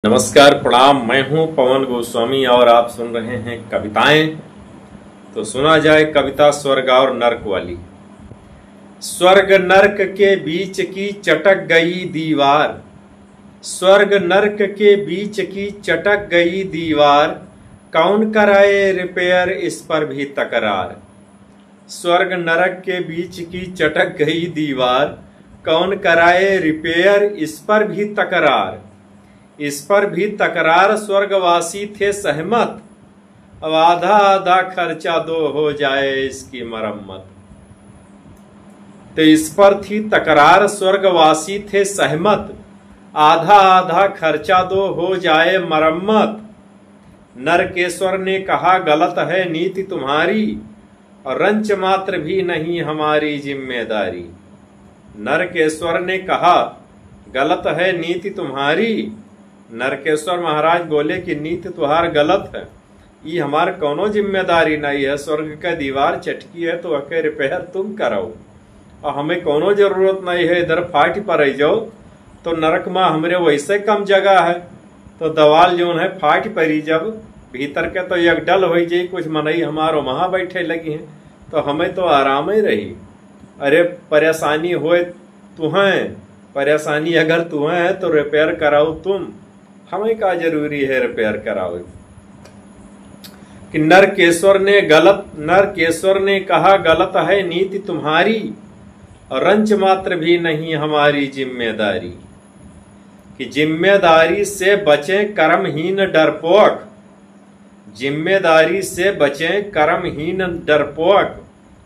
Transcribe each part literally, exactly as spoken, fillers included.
नमस्कार, प्रणाम, मैं हूं पवन गोस्वामी और आप सुन रहे हैं कविताएं। तो सुना जाए कविता स्वर्ग और नर्क वाली। स्वर्ग नर्क के बीच की चटक गई दीवार, स्वर्ग नर्क के बीच की चटक गई दीवार, कौन कराए रिपेयर इस पर भी तकरार। स्वर्ग नरक के बीच की चटक गई दीवार, कौन कराए रिपेयर इस पर भी तकरार। इस पर भी तकरार स्वर्गवासी थे सहमत, अब आधा आधा खर्चा दो हो जाए इसकी मरम्मत। तो इस पर थी तकरार स्वर्गवासी थे सहमत, आधा आधा खर्चा दो हो जाए मरम्मत। नरकेश्वर ने कहा गलत है नीति तुम्हारी, और रंच मात्र भी नहीं हमारी जिम्मेदारी। नरकेश्वर ने कहा गलत है नीति तुम्हारी। नरकेश्वर महाराज बोले कि नीति तुहार गलत है, ई हमार कौनो जिम्मेदारी नहीं है। स्वर्ग का दीवार चटकी है तो ओके रिपेयर तुम कराओ, और हमें कौनो जरूरत नहीं है इधर फाट पड़ जाओ। तो नरक मा हमरे वैसे कम जगह है, तो दवाल जौन है फाट पड़ी, जब भीतर के तो एक डल हो जाई, कुछ मनई हमार वहाँ बैठे लगी हैं, तो हमें तो आराम ही रही। अरे परेशानी होए तुहें, परेशानी अगर तुहें है तो रिपेयर कराओ तुम, हमें का जरूरी है रिपेयर कराओ। कि नरकेश्वर ने गलत, नरकेश्वर ने कहा गलत है नीति तुम्हारी, और रंच मात्र भी नहीं हमारी जिम्मेदारी। कि जिम्मेदारी से बचें कर्महीन डरपोक, जिम्मेदारी से बचें कर्महीन डरपोक,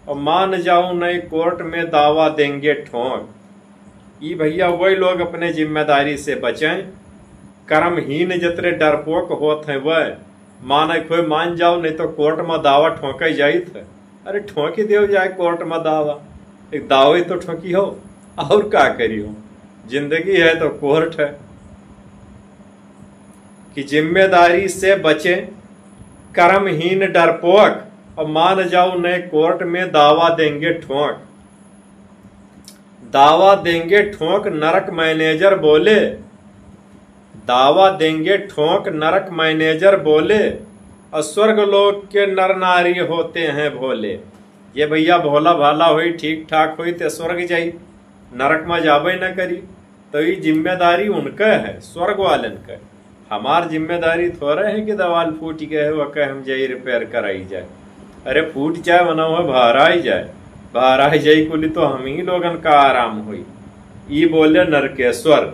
और मान जाओ नहीं कोर्ट में दावा देंगे ठोंक। ई भैया वही लोग अपने जिम्मेदारी से बचें, कर्महीन जतरे डरपोक होत हैं वह। माने कोई मान जाओ नहीं तो कोर्ट में दावा ठोंके जाइत है। अरे ठोंकी देव जाए कोर्ट में दावा, एक दावे तो ठोंकी हो, और का करी हो, जिंदगी है तो कोर्ट है। कि जिम्मेदारी से बचें कर्महीन डरपोक, और मान जाओ नए कोर्ट में दावा देंगे ठोंक। दावा देंगे ठोंक नरक मैनेजर बोले, दावा देंगे ठोंक नरक मैनेजर बोले, और स्वर्ग लोक के नर नारी होते हैं भोले। ये भैया भोला भाला होई, ठीक ठाक होई ते स्वर्ग जाई, नरक में जाबे न करी। तो ई जिम्मेदारी उनके है, स्वर्ग वालन के। हमार जिम्मेदारी थोड़े है कि दवाल फूट गए है, वके हम जाई रिपेयर कराई जाए। अरे फूट जाए, मना हुआ बहराई जाए, बहराई जाई कुली तो हम ही लोगन का आराम होई। ई बोले नरकेश्वर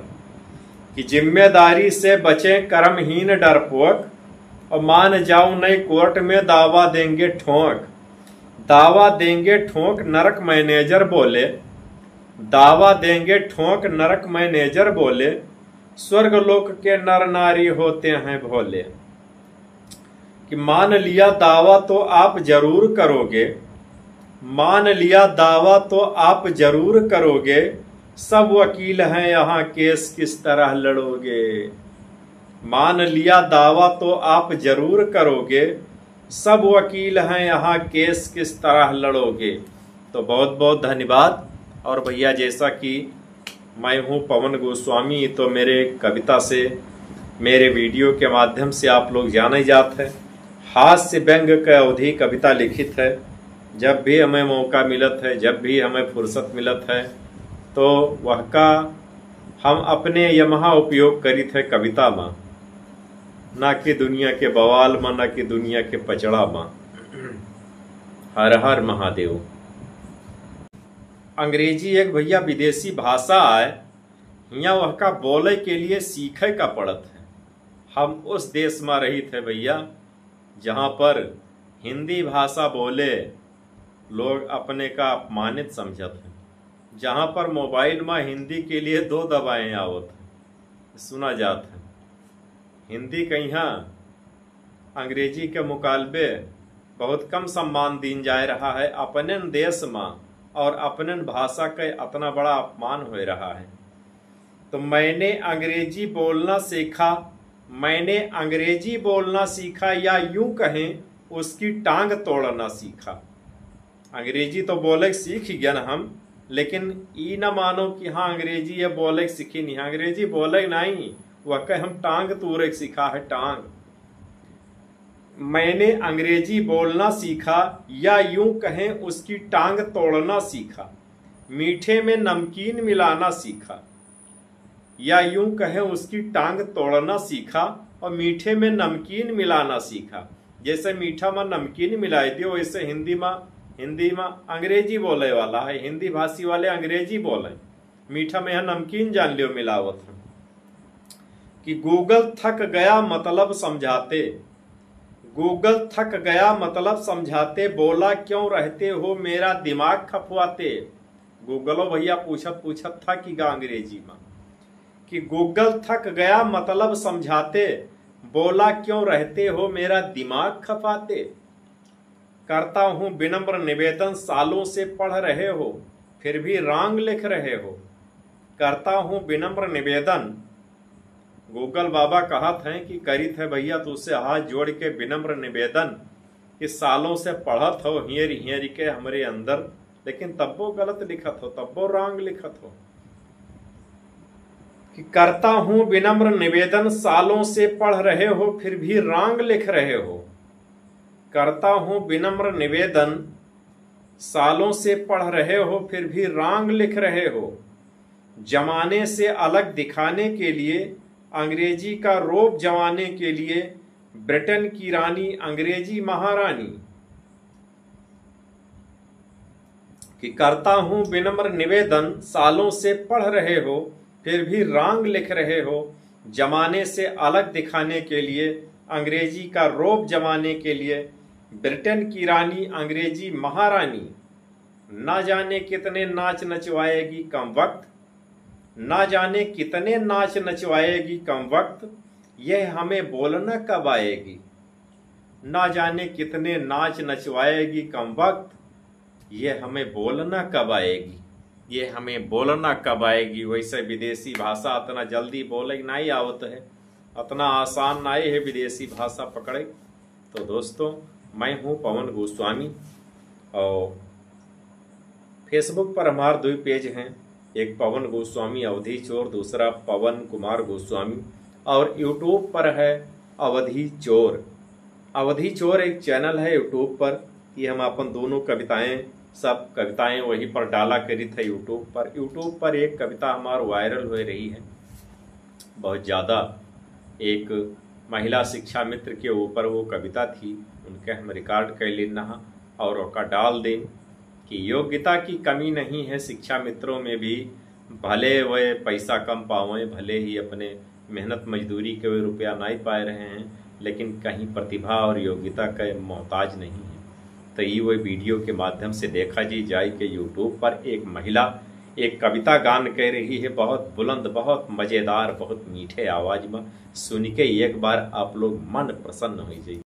कि जिम्मेदारी से बचें कर्महीन डरपोक, और मान जाओ नहीं कोर्ट में दावा देंगे ठोंक। दावा देंगे ठोंक नरक मैनेजर बोले, दावा देंगे ठोंक नरक मैनेजर बोले, स्वर्ग लोक के नर नारी होते हैं भोले। कि मान लिया दावा तो आप जरूर करोगे, मान लिया दावा तो आप जरूर करोगे, सब वकील हैं यहाँ केस किस तरह लड़ोगे। मान लिया दावा तो आप जरूर करोगे, सब वकील हैं यहाँ केस किस तरह लड़ोगे। तो बहुत बहुत धन्यवाद। और भैया जैसा कि मैं हूँ पवन गोस्वामी, तो मेरे कविता से, मेरे वीडियो के माध्यम से आप लोग जाने जात है। हास्य व्यंग के अवधी कविता लिखित है। जब भी हमें मौका मिलत है, जब भी हमें फुर्सत मिलत है, तो वह का हम अपने यमहा उपयोग करित है कविता मा, ना कि दुनिया के बवाल मा, ना कि दुनिया के पचड़ा मा। हर हर महादेव। अंग्रेजी एक भैया विदेशी भाषा आए, हियाँ वह का बोले के लिए सीखे का पड़त है। हम उस देश मा रहित है भैया, जहाँ पर हिंदी भाषा बोले लोग अपने का अपमानित समझत हैं, जहाँ पर मोबाइल मा हिंदी के लिए दो दबाएँ आवत हैं, सुना जात है। हिंदी कहियाँ अंग्रेजी के मुकालबे बहुत कम सम्मान दीन जाए रहा है अपनेन देश मा, और अपनेन भाषा के अतना बड़ा अपमान होए रहा है। तो मैंने अंग्रेजी बोलना सीखा, मैंने अंग्रेजी बोलना सीखा, या यूं कहें उसकी टांग तोड़ना सीखा। अंग्रेजी तो बोले सीख गया ना हम, लेकिन ई ना मानो कि हाँ अंग्रेजी ये बोले सीखी नहीं, अंग्रेजी बोले नहीं, वह कहे, हम टांग तोड़े सीखा है, टांग। मैंने अंग्रेजी बोलना सीखा, या यूं कहें उसकी टांग तोड़ना सीखा। मीठे में नमकीन मिलाना सीखा, या यूं कहें उसकी टांग तोड़ना सीखा और मीठे में नमकीन मिलाना सीखा। जैसे मीठा में नमकीन मिलाए दियो, वैसे हिंदी में, हिंदी में अंग्रेजी बोले वाला है, हिंदी भाषी वाले अंग्रेजी बोले, मीठा में यहाँ नमकीन जान लियो मिलावत है। कि Google थक गया मतलब समझाते, Google थक गया मतलब समझाते, बोला क्यों रहते हो मेरा दिमाग खपवाते। Google भैया पूछत पूछत थक गा अंग्रेजी में। कि Google थक गया मतलब समझाते, बोला क्यों रहते हो मेरा दिमाग खपाते। करता हूँ विनम्र निवेदन, सालों से पढ़ रहे हो, फिर भी wrong लिख रहे हो। करता हूँ विनम्र निवेदन, Google बाबा कहत हैं कि करित है भैया तुझसे हाथ जोड़ के विनम्र निवेदन कि सालों से पढ़त हो हियर हियर के हमरे अंदर, लेकिन तब्बो गलत लिखत हो, तब्बो wrong लिखत हो। कि करता हूँ विनम्र निवेदन, सालों से पढ़ रहे हो फिर भी wrong लिख रहे हो। करता हूँ विनम्र निवेदन, सालों से पढ़ रहे हो फिर भी wrong लिख रहे हो। जमाने से अलग दिखाने के लिए, अंग्रेजी का रोब जमाने के लिए, ब्रिटेन की रानी अंग्रेजी महारानी। कि करता हूँ विनम्र निवेदन, सालों से पढ़ रहे हो फिर भी wrong लिख रहे हो। जमाने से अलग दिखाने के लिए, अंग्रेजी का रोब जमाने के लिए, ब्रिटेन की रानी अंग्रेजी महारानी। ना जाने कितने नाच नचवाएगी कम वक्त, ना जाने कितने नाच नचवाएगी कम वक्त, यह हमें बोलना कब आएगी। ना जाने कितने नाच नचवाएगी कम वक्त, यह हमें बोलना कब आएगी, यह हमें बोलना कब आएगी। वैसे विदेशी भाषा अतना जल्दी बोले नहीं आवत है, अतना आसान नहीं है विदेशी भाषा पकड़े। तो दोस्तों, मैं हूँ पवन गोस्वामी और Facebook पर हमार दो पेज हैं, एक पवन गोस्वामी अवधी चोर, दूसरा पवन कुमार गोस्वामी, और YouTube पर है अवधी चोर। अवधी चोर एक चैनल है YouTube पर, कि हम अपन दोनों कविताएं, सब कविताएं वहीं पर डाला करित है YouTube पर। YouTube पर एक कविता हमार viral हो रही है बहुत ज़्यादा, एक महिला शिक्षा मित्र के ऊपर वो कविता थी, उनके हम record कर लेना और ओका डाल दें कि योग्यता की कमी नहीं है शिक्षा मित्रों में भी, भले वे पैसा कम पावें, भले ही अपने मेहनत मजदूरी के वे रुपया नहीं पाए रहे हैं, लेकिन कहीं प्रतिभा और योग्यता के मोहताज नहीं है। तो ये वो video के माध्यम से देखा जी जाए कि YouTube पर एक महिला एक कविता गान कह रही है, बहुत बुलंद, बहुत मज़ेदार, बहुत मीठे आवाज़ में। सुन के एक बार आप लोग मन प्रसन्न हो जाइए।